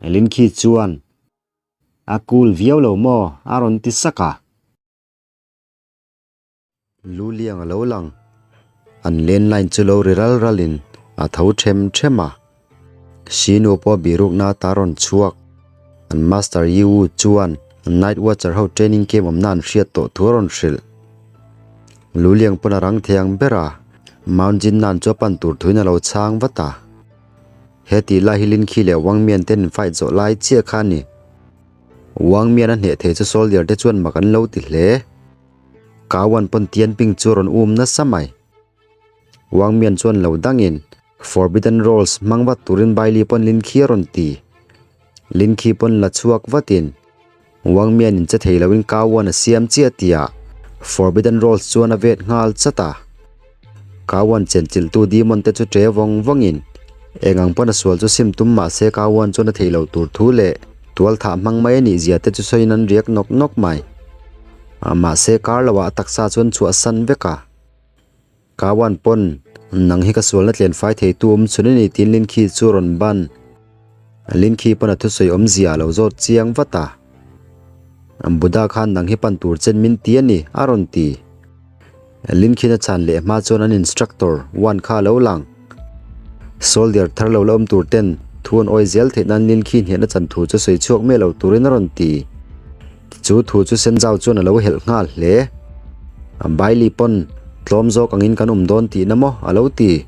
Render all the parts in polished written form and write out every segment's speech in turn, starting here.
Lin Khi chuan, A cool viau lo maw? a rawn ti sak a. Lu liang a lo lang. An landline chu lo ri ral ralin a tho them them a. Sinu pawh birukna ata rawn chhuak. An Master Yi Wu chuan Night Watcher ho training camp awmna an hriat tawh thu a rawn hrilh. Lu liang pawn a rang thei ang ber a, Mount Jinnan chu a pan tur thuin a lo chhang vat a. He tih lai hi Lin Khi leh Wang Mian ten fight zawh lai chiah kha a ni. Wang Mian a hneh thei chu soldier te chuan mak an lo ti hle. Kawan pawn Tianping chu a rawn um nasa mai. Wang Mian chuan lo dangin Forbidden Rolls hmang vat turin Baili pawn Lin Khi a rawn ti. Lin Khi pawn la chhuak vatin Wang Mian in che thei loin Kawan a siam chiah tia Forbidden Rolls chuan a vet nghal chat a. Kawan chenchilhtu demon te chu ṭe vawng vawngin eng ang pawn a sual chu sim tum mah se Kawan chuan a theih loh tur thu leh tualthah hmang mai a nih zia te chu sawiin an riak nawk nawk mai. Mahse kar loah a taksa chuan chhuah san vek a. Kawan pawn nang hi ka sualna tlen fai thei tu awm chhun a ni tiin Lin Khi chu a rawn ban. Lin Khi pawn a thusawi awmzia a lo zawt chiang vat a. Buddha khan nang hi pan tur chen min ti a ni a rawn ti. Lin Khi na chhan leh hma chuan an instructor Wan kha a lo lang. Soldier thar lo la awm tur ten thu an awi zel theih nan Lin Khi hnehna chan thu chu sawi chhuak miah lo turin a rawn ti. Chu thu chu Senzau chuan a lo helh nghal hle. Bailey pawn tlawm zawk angin kan awm dawn tihna maw a lo ti.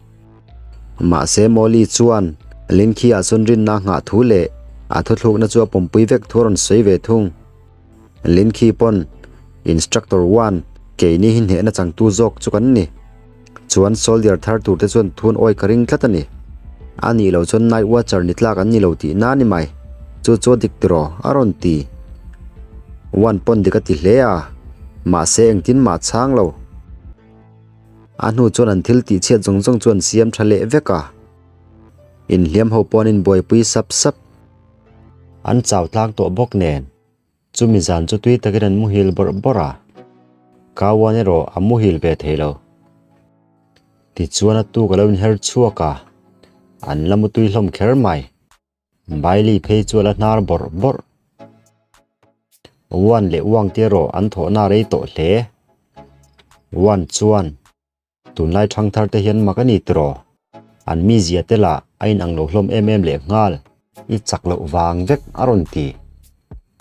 Mahse Molly chuan Lin Khi ah chuan rinna a nghah thu leh a thuthlukna chu a pawmpui vek thu a rawn sawi ve thung. Lin Khi pawn Instructor One, keini hi hnehna changtu zawk chu kan ni. Chuan soldier thar tur te chuan thun awi ka ring tlat a ni. A nih loh chuan Night Watcher ni tlak an ni lo tih na ni mai. Chu chu a dik tiraw? a rawn ti. One pawn dik a ti hle a, mahse engtin mah chhang lo. A hnu chuan an thil tih chhiat zawng zawng chu an siam tha leh vek a. Inhliam ho pawh an inbuaipui sap sap. An chau tlak tawh bawk nen. Chumi zan chu tui takin an muhil bawrh bawrh a, Kawan erawh a muhil ve thei lo. Tichuan a tuk a lo inher chhuak a, an la mutui hlawm kher mai. Bailey phei chu a la hnar bawrh bawrh. Wan leh Wang te erawh an thawhna a rei tawh hle. Wan chuan. Tunlai thangthar te hian mak a ni tiraw? An mizia te lah a inang lo hlawm em em leh nghal. I chak loh vang vek a rawn ti.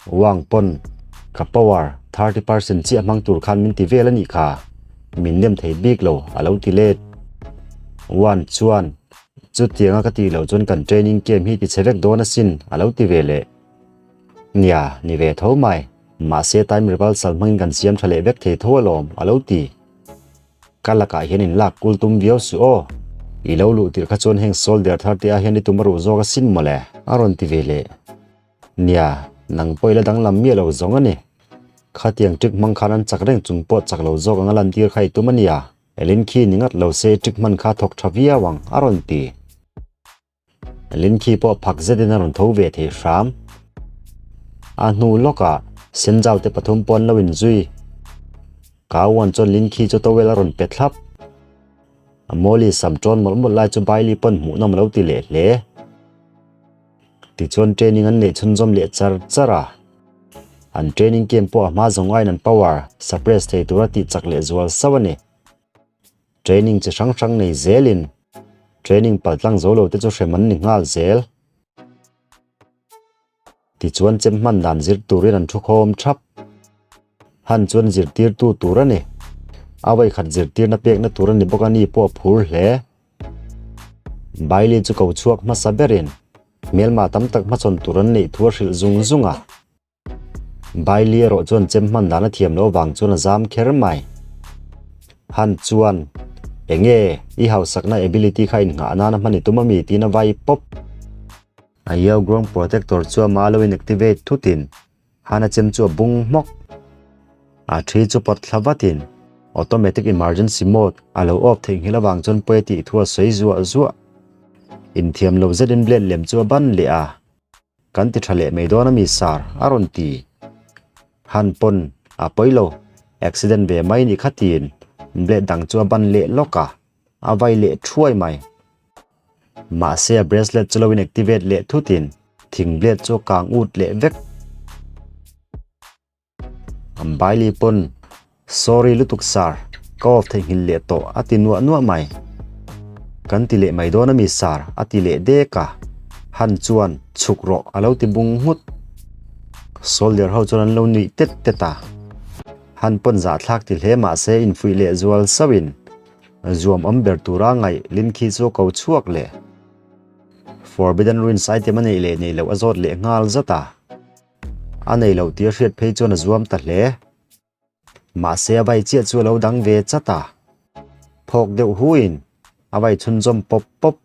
Wang pawn ka power 30% chiah hmang tur khan min ti vel a nih kha. Min nem thei bik lo a lo ti let. Wang chuan chutianga ka tih loh chuan kan training camp hi ti chhe vek dawn asin a lo ti ve leh. Nia, ni ve tho mai. Mahse time reversal hmangin kan siam tha leh vek thei tho alawm a lo ti. Ka lakah hian in lak kul tum viau suh aw. I lo luh tirh kha chuan heng soldier thar te ah hian i tum a ruh zawk asin mawle, a rawn ti ve leh. Nia, nang pawh i la danglam miah lo zawng a ni. Khatiang trick hmang khan an chak reng chung pawh chak lo zawk anga lantir kha i tum a nia. Elin khi ni ngat lo se i trick hman kha thawk tha viau ang, a rawn ti. Lin Khi pawh phak zetin a rawn tho ve thei hram. A hnu lawkah Senjau te pathum pawh an lo inzui. Kau Wan chuan Lin Khi chu towel a rawn pe thlap. A Molly sam tawn mawlh mawlh lai chu Bailey pawn hmuhnawm a lo ti leh hle. Tichuan training an neih chhunzawm leh char char a. An training camp pawh a hma zawng aiin an power suppress thei tura tih chak leh zual sauh a ni. Training chi hrang hrang nei zelin training paltlang zo lo te chu hrem an ni nghal zel. Tichuan chem hman dan zir turin an thu khawm thap. Han chuan zirtirtu tur a ni. A vawikhat zirtirna pekna tur a ni bawk a ni pawh a phur hle. Bailey chu ko chhuak hmasa berin hmelma tam tak hmachhawn tur an neih thu a hrilh zung zung a. Bailey erawh chuan chem hman dan a thiam loh avang chuan a zam kher mai. Han chuan, Enge, i hausakna ability kha inngah nana hman i tum ami? tiin a vai pawp. A Yao Ground Protector chu amah lo inactivate thutin Han a chem chu a bung hmawk. A thi chu pawt thla vatin Automatic Emergency Mode a lo off theihnghilh avang chuan pawi a tih thu a sawi zuah zuah. Inthiam lo zetin blade lem chu a ban leh a. Kan ti tha leh mai dawn a mi sar a rawn ti. Han pawn a pawi lo, accident ve mai ni kha tiin blade dang chu a ban leh lawk a, a vai leh thuai mai. Mahse a bracelet chu lo in activate leh thutin Thing blade chu a kang ut leh vek. An Bailey pawn, Sorry lutuk sir, ka off theihnghilh leh tawh a ti nuah nuah mai. Kan ti leh mai dawn a mi sir a ti leh dek a, Han chuan chhuk rawh a lo ti bung nghut. Soldier ho chuan an lo nuih tet tet a, Han pawn zahthlak ti hle mahse infuih leh zual sauhin zuam awm ber tura ngaih Linkhi chu a ko chhuak leh. Forbidden Ruins item a neih leh neih loh a zawt leh nghal zat a. A nei loh tih a hriat phei chuan a zuam ta hle. Mahse a vai chiah chu a lo dang ve chat a. Phawk deuh huin a vai chhunzawm pawp pawp.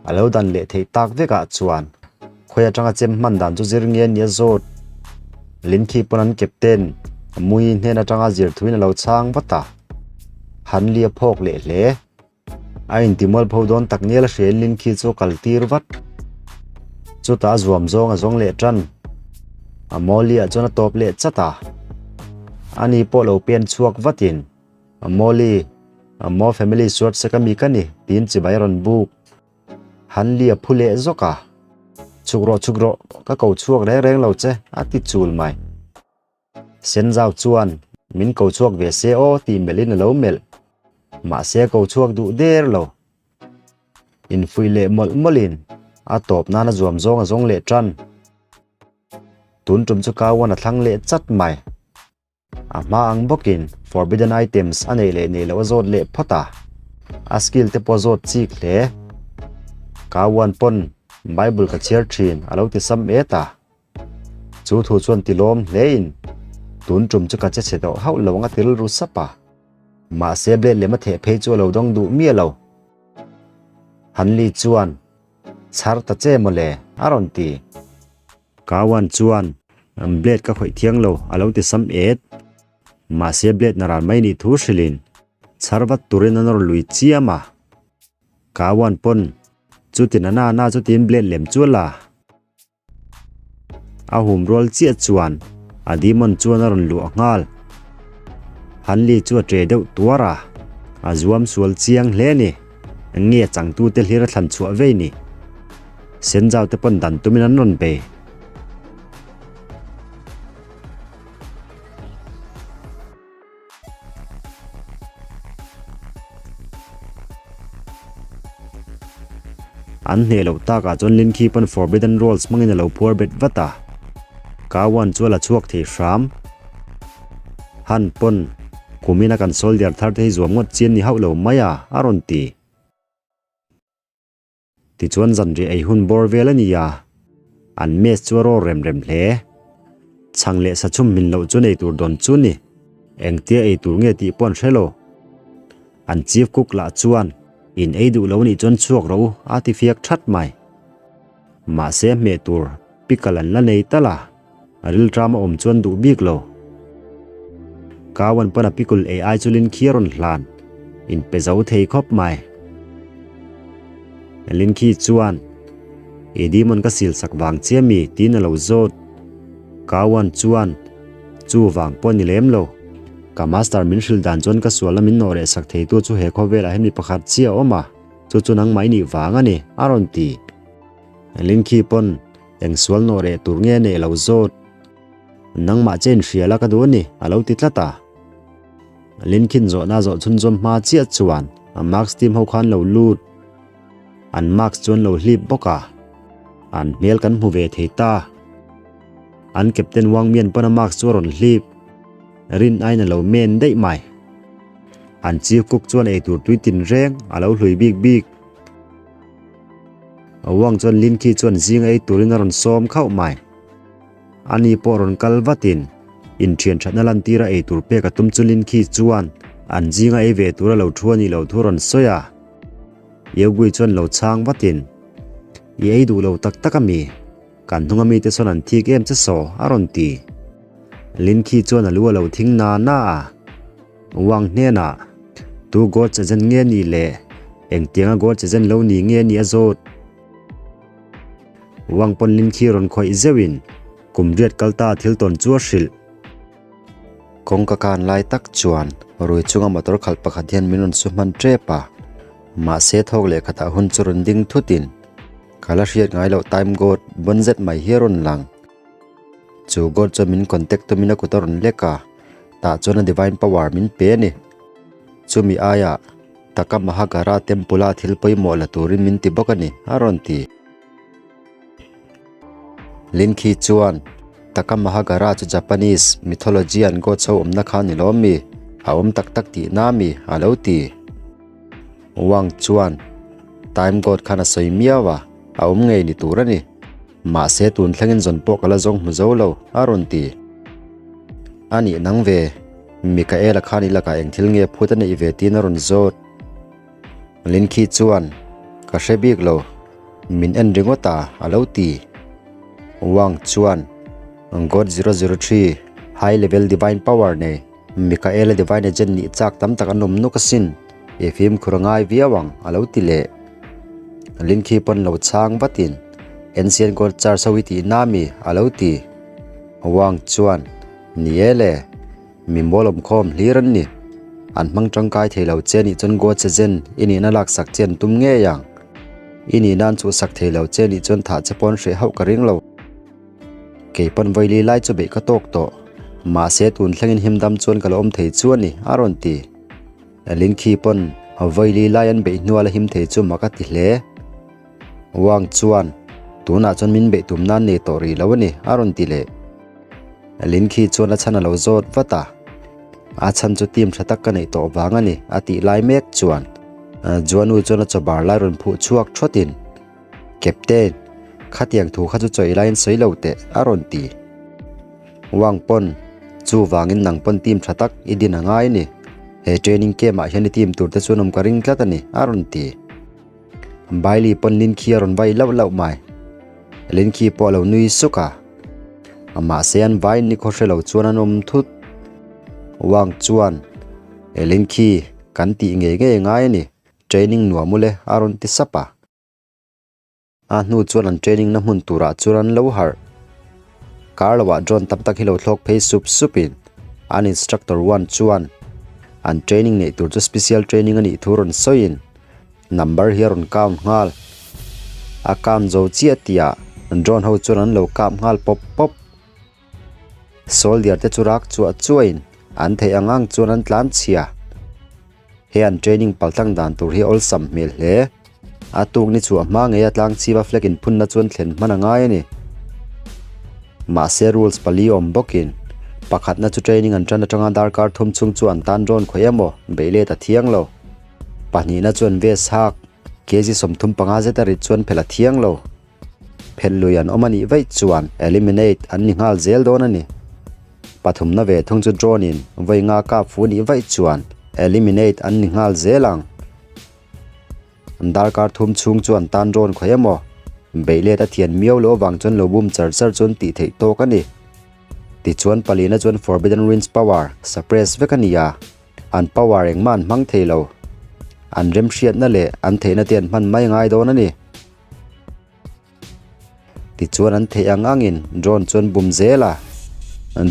A lo dan leh theih tak vekah chuan khawi atanga chem hman dan chu zir nge nia zawt. Linkhi pawn an captain Mui hnen atanga zir thuin a lo chhang vat a. Han li a phawk leh hle. A intimual pho dawn tak ngial a hriain Lin khi chu a kal tir vat. Chutah a zuam zawng a zawng leh tan. A Molly-ah chuan a tawp leh chat a. Ani pawh lo pen chhuak vatin, Molly, Mo family suat sek ami ka ni, tiin chibai a rawn buk. Han li a phu leh zawk a. Chhuk rawh, chhuk rawh, ka ko chhuak reng reng lo che, a ti chul mai. Senzau chuan min ko chhuak ve se aw tih melhin a lo melh. Mahse a ko chhuak duh der lo. Infuih leh mawlh mawlhin a tawp nan a zuam zawng a zawng leh tan. Tun tum chu Kawan a thlang leh chat mai. A hma ang bawkin Forbidden Items a neih leh neih loh a zawt leh phawt a. A skill te pawh a zawt chik hle. Kawan pawn Bible ka chhiar thin a lo ti sam et a. Chu thu chuan ti lawm hlein tun tum chu ka che chhe tawh hauh lo ang a ti rilru sap a. Mahse blade lem a theh phei chu a lo dawng duh miah lo. Hanli chuan, Chhar ta che mawle, a rawn ti. Kawan chuan, Blade ka khawih thiang lo, a lo ti sam et. Mahse blade na ral mai nih thu hrilhin chhar vat turin a nawr lui chiam a. Kawan pawn, Chutin a na na chutin blade lem chu a la. A hum rual chiah chuan a demon chuan a rawn luah nghal. Hanli chu a ṭe deuh tuar a, a zuam sual chiang hle a ni. Nge changtute hlir a thlan chhuah vei ni. Senjau te pawn dan tumin an rawn bei. An hneh loh takah chuan Lin Khi pawn Forbidden Rolls hmangin a lo phuar bet vat a. Ka Wan chu a la chhuak thei hram. Han pawn, Kumin a kan soldier thar te hi zuam ngawt chian ni hauh lo mai a, a rawn ti. Tichuan zanriah ei hun bawr vel a ni a, an mess chu a raw rem rem hle. Chhang leh sachhum hmin loh chu nei tur dawn chu ni. Engtia ei tur nge tih pawh an hre lo. An chief cook lah chuan, In ei duh lo nih chuan chhuak rawh u, a ti fiak that mai. Mahse hmeh tur pickle an la nei tal a, rilṭam a awm chuan duh bik lo. Kau an pawn a pickle ei ai chu Lin khi a rawn hlan, in pe zo thei khawp mai. Lin khi chuan, I demon ka sil sak vang che mi? tiin a lo zawt. Kau an chuan, Chu vang pawh ni lem lo. Ka master min hrilh dan chuan ka sualna min nawh reh sak theitu chu he khawvelah hian mi pakhat chiah a awm a, chu chu nangmah i nih vang a ni, a rawn ti. Lin khi pawn, Eng sual nawh reh tur nge neih lo zawt? Nangmah che inhria la ka duh a ni, a lo ti tlat a. Linkhin zawhna zawh chhunzawm hma chiah chuan a mask team ho khan lo lut. An mask chu an lo hlip bawk a, an hmel kan hmu ve thei ta. An captain Wang Mian pawn a mask chu a rawn hlip. Rin aiin a lo men daih mai. An chief cook chuan eitur tui tinreng a lo hlui bik bik. Wang chuan Lin Khi chuan zing ei turin a rawn sawm khauh mai. Ani pawh rawn kal vatin inthian thatna lantira ei tur pek a tum chu Lin Khi chuan an zinga ei ve tura lo thu a nih loh thu a rawn sawi a. Yeo Gui chuan lo chhang vatin, I ei duh lo tak tak a mi? Kan hnunga mite sawn an thik em che saw? a rawn ti. Lin Khi chuan a lu a lo thing na na a. Wang hnenah, Tu God che zen nge ni le? Engtianga God che zen lo ni nge ni a zawt? Wang pawn Lin khi rawn khawih zeuhin kum riat kal ta thil tawn chu a hrilh. Kawngka kan lai tak chuan rui chunga motor khalh pakhat hian min rawn su hman tep a, mahse thawk leh khatah hun chu rawn ding thutin. Ka la hriat ngai loh Time God bawn zet mai hi a rawn lang. Chu God chuan min contact tumin a kut a rawn lek a, tah chuan a divine power min pe a ni. Chumi aiah Taka Mahagara temple a thil pawimawh la turin min ti bawk a ni, a rawn ti. Lin Khi chuan, Taka Mahagara chu Japanese mythology an gods ho awmna kha ni lawm mi? A awm tak tak tihna mi? a lo ti. Wang chuan, Time God khan a sawi miau a, a awm ngei ni tur a ni. Mahse tun thlengin zawn pawh ka la zawng hmu zo lo, a rawn ti. A nih nang ve, Mikaela khan i lakah eng thil nge phut a neih ve tiin a rawn zawt. Lin Khi chuan, Ka hre bik lo, min en ringawt a, a lo ti. Wang chuan, God 003, High Level Divine Power nei, Mikaela Divine Agent nih chak tam tak an awm nuk asin, i fimkhur a ngai viau ang, a lo ti leh. Lin Khi pawn lo chhang vatin, Ancient God Charge ho i tihna mi? a lo ti. Wang chuan, Ni e le. Mi mawl awmkhawm hlir an ni. An hmang tangkai thei lo che nih chuan Goa che zen i nihna laksak che an tum ngei ang. I nihna an chhuhsak thei lo che nih chuan thah che pawn hreh hauh ka ring lo. Kei pawn vawi lai chu beih ka tawk tawh. Mahse tun thlengin himdam chuan ka la awm thei chu a ni, a rawn ti. Lin khi pawn vawi lai an beih hnual a him thei chu mak a ti hle. Wang chuan, Tunah chuan min beih tum nan nei tawh rih lo a ni, a rawn ti leh. Lin khi chuan a chhan a lo zawt vat a. A chhan chu team tha tak ka neih tawh vang a ni, a tih lai mek chuan Juanu chuan a chawbar lai rawn phuh chhuak thawtin, Captain, khatiang thu kha chu chawi laiin sawi lo teh, a rawn ti. Wang pawn, Chuvangin nang pawn team tha tak i din a ngai a ni. He training camp ah hian i team tur te chuan awm ka ring tlat a ni, a rawn ti. Bailey pawn Lin khi a rawn vai lauh lauh mai. Lin khi pawh a lo nui suk a. Mahse an vai ni khaw hre lo chuan an awm thut. Wang chuan, E Lin khi, kan tih ngei ngei ngai a ni. Training nuam ule a rawn ti sap a. A hnu chuan an training na hmun turah chuan an lo harh. Kar loah drone tam tak hi lo thlawk phei sup supin an instructor one chuan an training neih tur chu special training a nih thu rawn sawiin number hi a rawn count nghal. A count zo chiah tihah drone ho chuan an lo kap nghal pawp pawp. Soldier te chu rak chuah chuahin an theih ang ang chuan an tlan chhia. He an training paltlang dan tur hi awlsam hmel hle. A tuk ni chhuah hma ngei a tlang chhipa flag inphunna chuan thlen hman a ngai a ni. Mahse rules pali awm bawkin pakhatna chu training an tan atanga darkar thum chhung chu an tan drone khawih emaw beih let a thiang lo. Pahnihna chuan vest hak kg 35 zeta rit chuan phelh a thiang lo. Phelh lui an awm a nih vaih chuan eliminate an ni nghal zel dawn a ni. Pathumna ve thung chu drone in vawi nga kap fu nih vaih chuan eliminate an ni nghal zel ang. Darkar thum chhung chu an tan drone khawih emaw? Beih let a thian miau loh avang chuan lo bum char char chuan tih theih tawk a ni. Tichuan palina chuan Forbidden Winds power suppress vek a ni a, an power engmah an hmang thei lo. An remhriatna leh an theihna te an hman mai ngai dawn a ni. Tichuan an theih ang angin drone chuan bum zel a,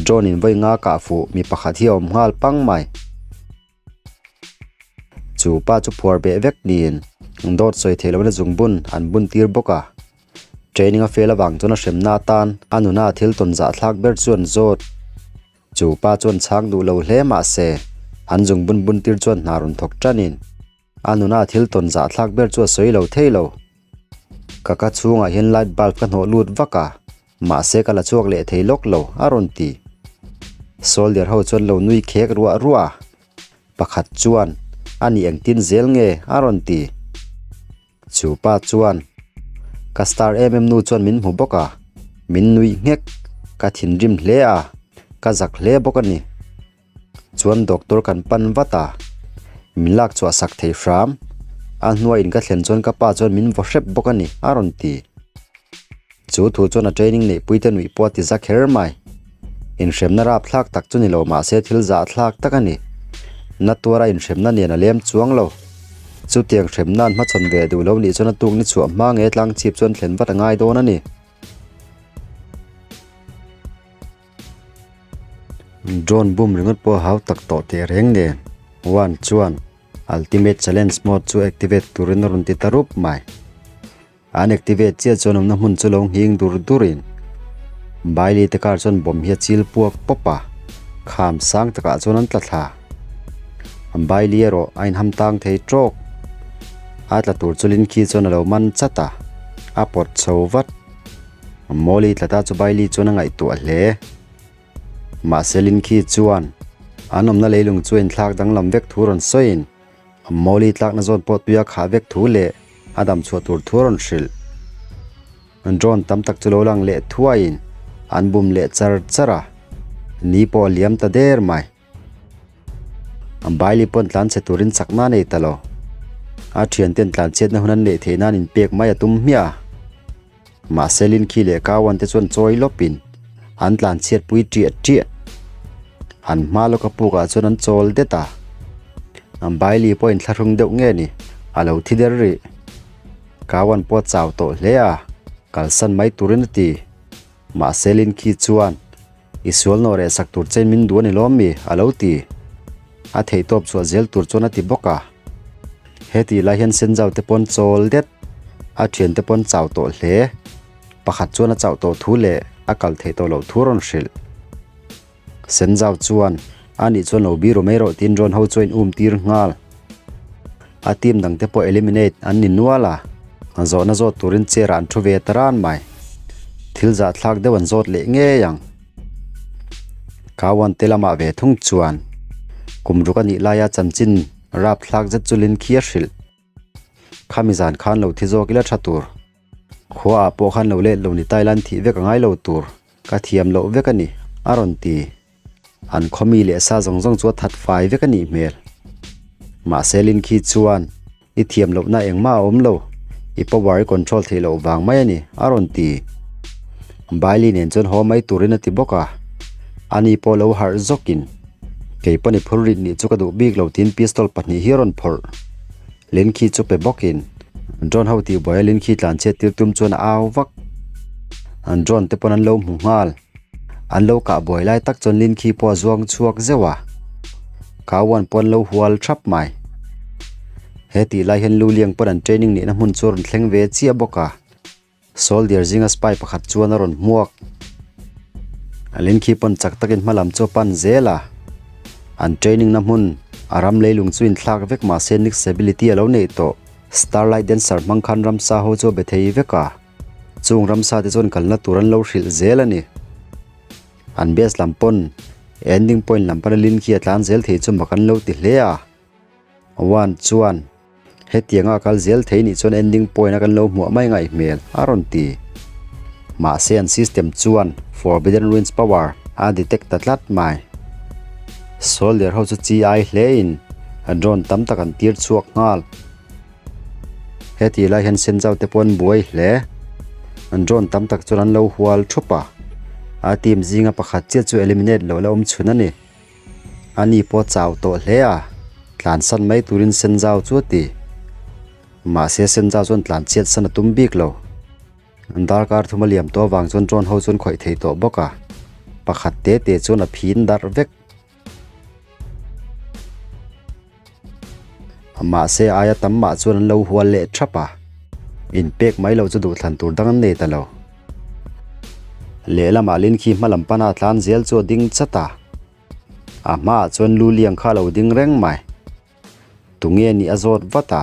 drone in vawi nga kah fuh mi pakhat hi a awm nghal pang mai. Chu pa chu phuar beh vek niin dawt sawi theih lohna zungbun an bun tir bawk a. Training a fail avang chuan a hremna atan a nuna thil tawn zahthlak ber chu an zawt. Chu pa chuan chhang duh lo hle mah se an zungbun bun tir chuan hna rawn thawk tanin A nuna thil tawn zahthlak ber chu a sawi lo thei lo. Ka ka chhungah hian light bulb ka hnawh lut vak a, mahse ka la chhuak leh thei lawk lo, a rawn ti. Soldier ho chuan lo nui khek ruah ruah a, pakhat chuan, A nih engtin zel nge? a rawn ti. Chu pa chuan, Ka star em em nu chuan min hmu bawk a, min nuih nghek, ka thinrim hle a, ka zak hle bawk a ni. Chuan doctor kan pan vat a, min lak chhuah sak thei hram. A hnuaiin ka thlen chuan ka pa chuan min vaw hrep bawk a ni, a rawn ti. Chu thu chuan a training neihpuite nuih pawh a ti za kher mai. Inhremna rapthlak tak chu ni lo mahse thil zahthlak tak a ni. Na tuara inhremna nen a lem chuang lo. Chutiang hremna an hmachhawn ve duh lo nih chuan a tuk ni chhuah hma nge tlang chhip chuan thlen vat a ngai dawn a ni. Drone bum ringawt pawh a hau tak tawh teh reng nen One chuan Ultimate Challenge Mode chu activate turin a rawn ti ta rup mai. An activate chiah chuan awmna hmun chu lo nghing dur durin Bailey te car chuan bomb hi a chil puak pawp a, kham sang takah chuan an tla thla. Bailey erawh a inham tang thei tawk. A tla tur chu Lin khi chuan a lo man chat a, a pawt chho vat. Molly tla ta chu Bailey chuan a ngaihtuah hle. Mahse Lin khi chuan an awmna leilung chu a inthlak danglam vek thu rawn sawiin Molly tlakna zawn pawh tuia khah vek thu leh a dam chhuah tur thu a rawn hrilh. Drone tam tak chu lo lang leh thuaiin an bum leh char char a, ni pawh a liam ta der mai. Bailey pawn tlan chhe turin chakna a nei ta lo. A thianten tlan chhiatna hun an neih theih nan inpek mai a tum hmiah a. Mahse Lin Khi leh Kawan te chuan chawi lawpin an tlan chhiat pui ṭiah ṭiah. An hma lawka pukah chuan an chawl det a. Bailey pawhin thlahrung deuh nge ni a lo thi der rih. Kawan pawh a chau tawh hle a, kalsan mai turin a ti. Mahse Lin Khi chuan I sual nawh reh sak tur chein min duh a ni lawm mi? a lo ti. A theihtawp chhuah zel tur chuan a ti bawk a. He tih lai hian Senjau te pawn chawl det, a thiante pawn chau tawh hle. Pakhat chuan a chauh tawh thu leh a kal theih tawh loh thu a rawn hrilh. Senjau chuan, A nih chuan lo biru mai rawh tiin drone ho chu a in um tir nghal. A team dangte pawh eliminate an ni nual a, zawhna zawt turin chair ah an thu ve ta ran mai. Thil zahthlak deuh an zawt leh ngei ang. Kawan te lamah ve thung chuan kum ruk a nih laia chanchin rapthlak zet chu Lin khi a hrilh. Khami zan khan lo thi zawk ila tha tur. Khua ah pawh khan lo let lo ni Thailand thih vek a ngai lo tur. Ka thiam loh vek a ni, a rawn ti. An khawmi leh sa zawng zawng chu a that fai vek a nih hmel. Mahse Lin khi chuan i thiam lohna engmah a awm lo, i power i control theih loh vang mai a ni, a rawn ti. Bailey nen chuan haw mai turin a ti bawk a, ani pawh lo harh zawkin, Kei pawn i phur rit nih chu ka duh bik lo tiin pistol pahnih hi a rawn phawrh. Lin khi chu pe bawkin drone ho tihbuaia Lin khi tlanchhiat tir tum chuan a au vak. An drone te pawn an lo hmu nghal. An lo kah buai lai tak chuan Lin khi pawh a zuang chhuak zeuh a. Kawan pawh an lo hual thap mai. He tih lai hian Luliang pawn an training nihna hmun chu a rawn thleng ve chiah bawk a. Soldier zinga spy pakhat chuan a rawn hmuak. A lin khi pawn chak takin hma lam chu a pan zel a. An training na hmun a ram leilung chu inthlak vek mahse Nick's ability a lo neih tawh. Starlight Dancer hmang khan ramsa ho chu a be thei vek a. Chung ramsa te chuan kalna tur an lo hrilh zel a ni. An base lam pawn ending point lam pana lin khi a tlan zel thei chu mak an lo ti hle a. One chuan hetianga a kal zel thei nih chuan ending point a kan lo hmuah mai ngaih hmel a rawn ti. Mahse an system chuan Forbidden Ruins power a detect ta tlat mai. Soldier ho chu chi ai hle in a drone tam tak an tir chhuak nghal. Heti lai hian Senjau te pawh an buai hle. An drone tam tak chuan an lo hual thup a. A team zinga pakhat chiah chu eliminate loh la awm chhun a ni. Ani pawh chau tawh hle a, tlansan mai turin Senjau chu a ti. Mahse Senjau chuan tlan chhiat san a tum bik lo. Darkar thum a liam tawh avang chuan drone ho chuan khawih thei tawh bawk a, pakhat te te chuan a phin darh vek. Mahse aia tam mah chuan an lo hual leh thap a, inpek mai loh chu duhthlan tur dang an nei ta lo. Lehlamah Lin khi hma lam pana tlan zel chu a ding chat a, a hmaah chuan lu liang kha a lo ding reng mai. Tunge nih a zawt vat a,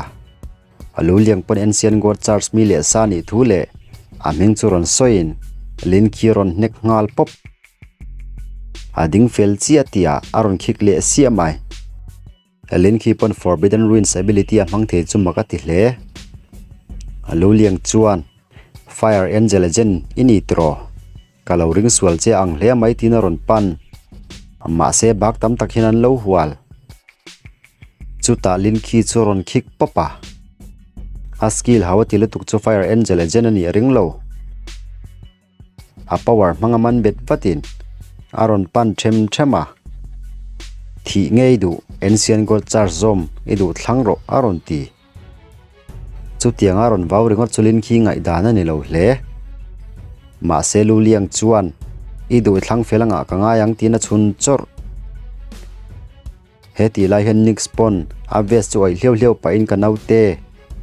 a lu liang pawn Ancient God Charge mi leh sa nih thu leh a hming chu rawn sawiin Lin khi a rawn hnek nghal pawp. A ding fel chiah tihah a rawn khik leh siah mai. Lin khi pawn Forbidden Ruins ability a hmang thei chu mak a ti hle. A lu liang chuan Fire Angel Agent i ni tiraw? Ka lo ring sual che ang hle mai tiin a rawn pan. Mahse bak tam tak hian an lo hual. Chutah Lin khi chu a rawn khik pawp a. A skill hau a ti lutuk chu Fire Angel Agent a nih a ring lo. A power hmanga man bet vatin a rawn pan them them a, Thih ngei duh, Ancient God Charge zawm i duh thlang rawh a rawn ti. Chutianga rawn vau ringawt chu Lin khi ngaihdan a ni lo hle. Mahse Lu Liang chuan, I duh i thlang fel angah ka ngai ang tiin a chhun chawrh. He tih lai hian Nix pawn a vest chu awih hliau hliau pahin ka naute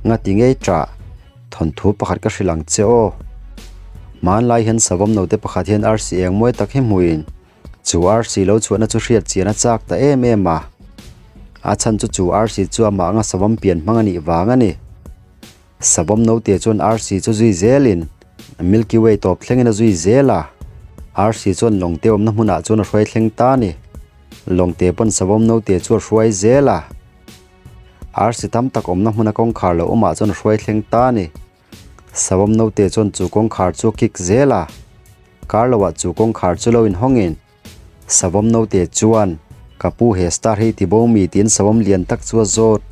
nga ti ngei ṭah. Thawnthu pakhat ka hrilh ang che aw. Hmanlai hian savawm note pakhat hian arsi eng mawi tak hi hmuin chu arsi lo chhuahna chu hriat chian a chak ta em em a. A chhan chu chu arsi chu amah anga savawm pian hmang a nih vang a ni. Savawm note chuan arsi chu zui zelin Milky Way tawp thlengin a zui zel a. Arsi chuan lawngte awmna hmunah chuan a hruai thleng ta a ni. Lawngte pawn savawm note chu a hruai zel a. Arsi tam tak awmna hmuna kawngkhar lo awmah chuan a hruai thleng ta a ni. Savawm naute chuan chu kawngkhar chu a kick zel a, kar loah chu kawngkhar chu lo inhawngin Savawm naute chuan, Ka pu he star hi ti bo mi tiin savawm lian tak chu a zawt.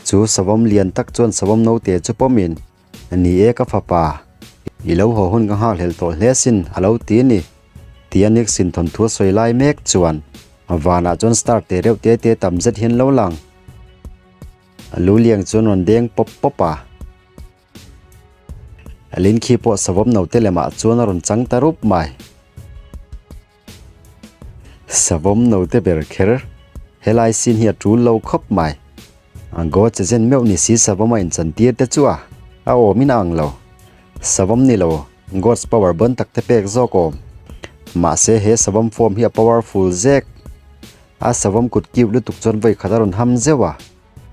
Chu savawm lian tak chuan savawm naute chu pawmin, Ni e ka fapa, i lo haw hun ka nghakhlelh tawh hle sin a lo ti a ni. Tia Nixon thawnthu a sawi lai mek chuan vanah chuan star te reuh te te tam zet hian lo lang. Lu liang chuan rawn deng pawp pawp a. Lin khi pawh savawm note lemah chuan a rawn chang ta rup mai. Savawm note ber kher helai scene hi a tul lo khawp mai. Go che zen meuh ni si savawm a inchantir te chu a a awmin a ang lo. Savawm ni lo, God's power bawn tak te pek zawk awm. Mahse he savawm form hi a powerful zek. A savawm kut kiu lutuk chuan vawi khat a rawn ham zeuh a,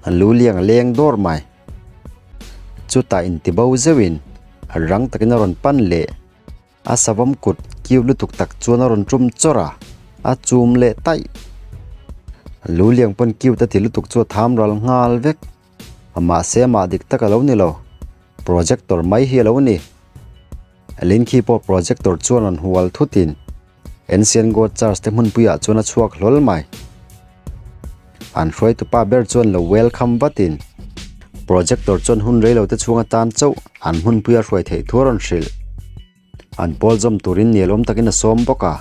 a lu liang a leng dawr mai. Chutah intibo zeuhin a rang takin a rawn pan leh. A savawm kut kiu lutuk tak chuan a rawn tum chawrh a, a chum leh taih. Lu liang pawn kiu ta ti lutuk chu a tham ral nghal vek. Mahse amah dik tak a lo ni lo. Projector mai hi a lo ni. Lin khi pawh projector chuan rawn hual thutin Ancient God Church te hmunpuiah chuan a chhuak hlawl mai. An hruaitupa ber chuan lo welcome vatin projector chuan hun reilo te chhung atan chauh an hmunpuia hruai theih thu a rawn hrilh. An pawl zawm turin nialawm takin a sawm bawk a.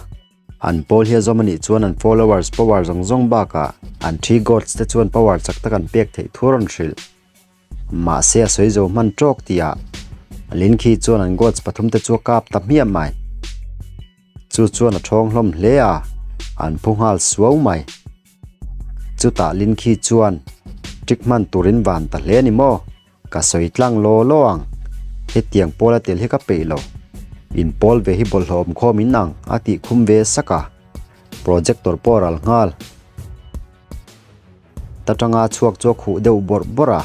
An pawl hi a zawm a nih chuan an followers power zawng zawng bakah an three gods te chuan power chak tak an pek theih thu a rawn hrilh. Mahse a sawi zo hman tawk tihah Lin khi chuan an gods pathum te chu a kap ta hmiah mai. Chu chuan a thawng hlawm hle a, an phu nghal suau mai. Chutah Lin khi chuan trick hman turin van ta hle a ni maw? Ka sawi tlang law law ang, hetiang pawl a tel hi ka peih lo. In pawl ve hi bawlhhlawh awm khawm in ang a tih khum ve sak a, projector pawh a ral nghal. Ta tanga chhuak chu a khuh deuh bawrh bawrh a,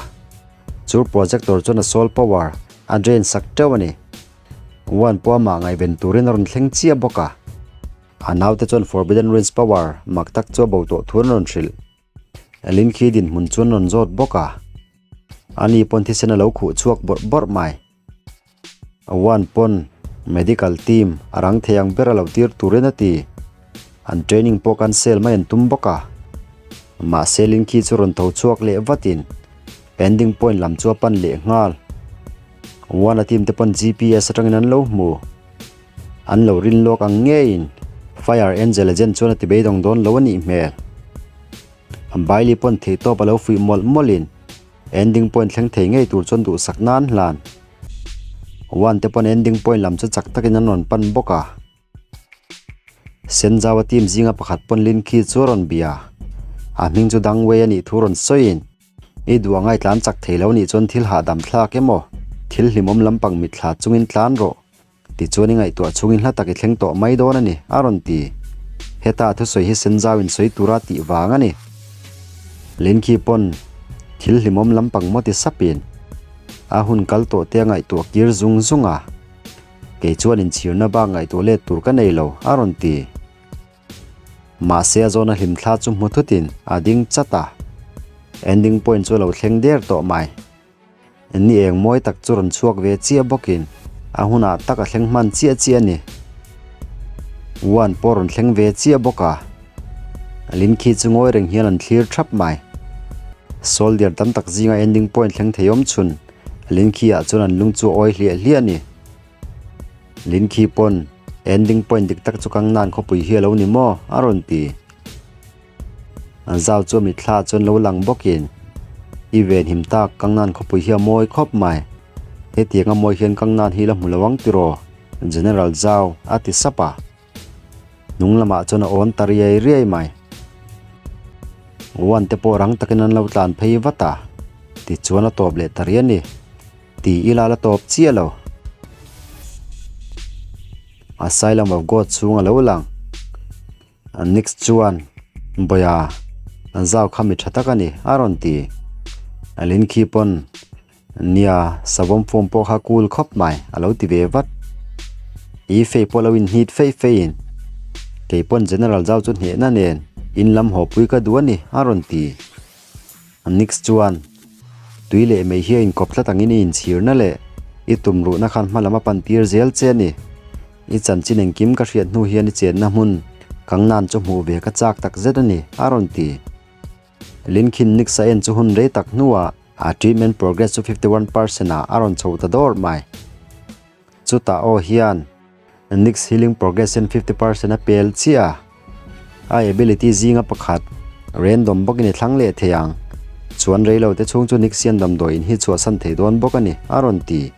chu projector chuan a soul power a drain sak teuh a ni. One pawh amah ngaihven turin a rawn thleng chiah bawk a, a naute chuan Forbidden Ruins power mak tak chu a bo tawh thu an rawn hrilh. Lin khi dinhmun chuan rawn zawt bawk a, ani pawn thisen a lo khuh chhuak bawrh bawrh mai. One pawn medical team a rang thei ang ber a lo tir turin a ti. An training pawh cancel mai an tum bawk a. Mahse Lin khi chu rawn tho chhuak leh vatin ending point lam chu a pan leh nghal. One a team te pawn GPS atangin an lo hmu. An lo rin lawk ang ngeiin Fire Angel Agent chuan a ti beidawng dawn lo a nih hmel. Bailey pawn theihtawp a lo fuih mawlh mawlhin ending point thleng thei ngei tur chuan duhsak nan hlan. One te pawn ending point lam chu chak takin an rawn pan bawk a. Senzawa team zinga pakhat pawn Lin Khi chu a rawn bia. A hming chu Dang Wei a nih thu rawn sawiin I duh angai tlan chak thei lo nih chuan thil hahdam thlak emaw thil hlimawm lampang mitthla chungin tlan rawh. Tichuan i ngaihtuah chhungin hla tak i thleng tawh mai dawn a ni, a rawn ti. Heta thusawi hi Senzau in sawi tura tih vang a ni. Lin khi pawn thil hlimawm lampang maw ti sapin a hun kal tawh te a ngaihtuah kir zung zung a. Kei chuan inchhirna bak ngaihtuah let tur ka nei lo, a rawn ti. Mahse a zawna hlimthla chu hmu thutin a ding chat a. Ending point chu a lo thleng der tawh mai. Ni eng mawi tak chu rawn chhuak ve chiah bawkin a hunah tak a thleng hman chiah chiah a ni. One pawh rawn thleng ve chiah bawk a, Lin khi chu ngawi reng hian an thlir thap mai. Soldier tam tak zinga ending point thleng thei awm chhun Lin khi ah chuan an lung chu a awi hliah hliah a ni. Lin khi pawn ending point dik tak chu kang nan khawpui hi a lo ni maw? a rawn ti. An zau chu a mitthla chuan lo lang bawkin i venhim tak Kangnan khawpui hi a mawi khawp mai. Hetiang a mawi hian Kangnan hi la hmu lo ang tiraw? General Zau a ti sap a. Hnung lamah chuan a awn ta riai riai mai. One te pawh rang takin an lo tlan phei vat a, tichuan a tawp leh ta riai a ni. Ti ila la tawp chiah lo. Asylum of God chhung a lo lang. Nix chuan, Bawia, zau kha mi tha tak a ni, a rawn ti. Lin khi pawn, Nia, savawm form pawh kha cool khawp mai, a lo ti ve vat. I fei pawh lo inhnit feih feihin, Kei pawn General Zau chu hnehna nen in lam haw pui ka duh a ni, a rawn ti. Nix chuan, Tui leh mei hi a inkawp tlat angin i inchhirna leh i tumruhna khan hma lam a pan tir zel che a ni. I chanchin engkim ka hriat hnu hian i chenna hmun Kangnan chu hmuh ve ka chak tak zet a ni, a rawn ti. Linkhin Nix a en chu hun rei tak hnuah a treatment progress chu 51% ah a rawn chho ta dawr mai. Chutah aw hian Nix healing progress hian 50% a pel chiah a, a ability zinga pakhat random bawkin i thlang leh thei ang. Chuan reilo te chhung chu Nix hian damdawiin hi chhuahsan thei dawn bawk a ni, a rawn ti.